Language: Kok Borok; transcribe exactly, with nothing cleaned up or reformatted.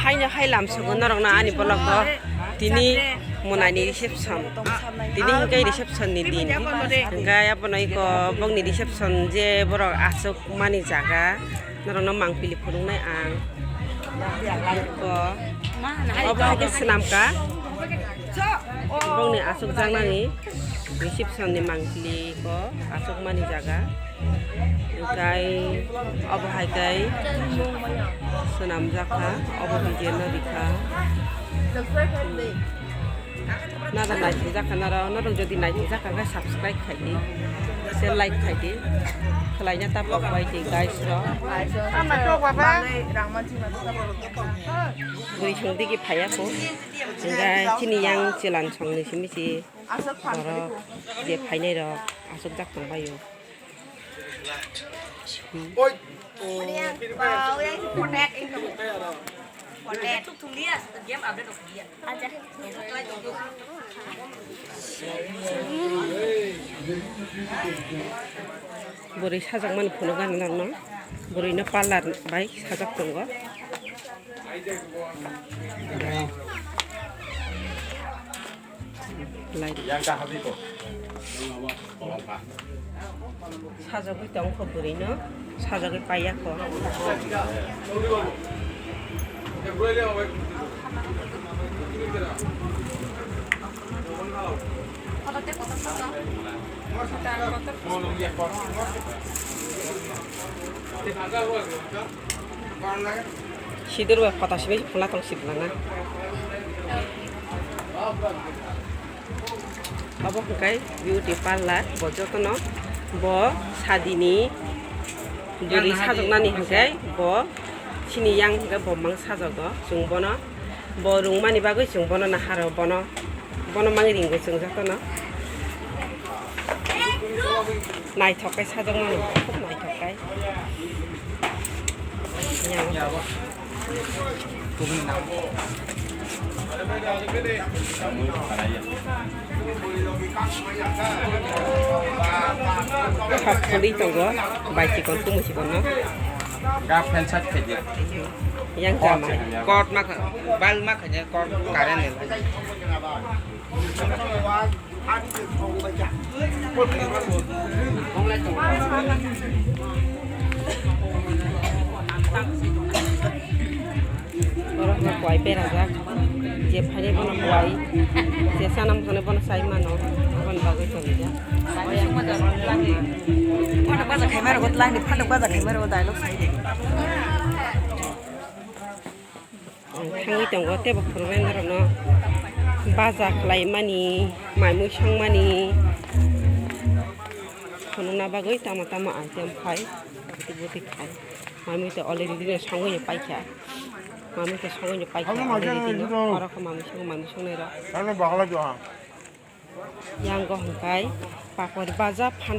Haino hai lamsogo norokno ani vlog o tini mwnani reception. Tini hwnkhe reception ni din. Hwnkhe abono iko bongni reception je borok achuk mani jaga. Norokno mangpili phunuknai ang. Iko obo hai khe swnamkha. Bongni achuk jaknani reception ni mangpili iko achuk mani jaga. Hwnkhe obo hai khe swnamjak kha, obo video no rikha. Nada naithok jak kha naro, norok jodi naithok jak kha khe subscribe khai di, share like khai di, khwlaina ta pok bai di guys rok. Bwrwi song digi phaiya kho, hwnkhe chini yang chwlan song ni simi si borok je phainai rok achuk jak tong bai o. Bwrwi sajak mani phunuk gana norokno, bwrwi no parlour bai sajak tongo. Lai. Sajagwi tongkho bwrwino, sajagwi paiyakho. Sidur bai photo simi phunukna tong sibla na. Obo hwnkhe beauty parlour, bo jotono bo sadini bwrwi sajoknani hwnkhe bo chini yang hwnkhe bo mang sajogo, chwng bono bo rwngmani bagwi chwng bono naharo, bono, bono mang ringo chwng jotono. Naithok khe sajokmano, khub naithok khe. Yang. Kok kholi tongo, bai chikon, kumu chikon no. Ga fan sat khe di. Yang jamai. Kot ma kha, bal ma kha, kot current ni. Borok no kuai berajak, je phaini bono kuai, je sanam sane bono sai mano, aboni bagwi tongrijak. Phantok baja khaima rogo, twlangni phantok baja khaima rogo, dialogue sai di. Thangwi tongo tei bo phwrwngnairokno baja khlaimani, mai mui songmani phunukna bagwi tamo tamo item khai, bwtwi bwtwi khai. Mai mui tei already dino songwi paikha. Mai mui tei songwi paikha already dino. Oro khe mai mui songo, mai mui songnairok. Yang go hwnkhe papori baja phan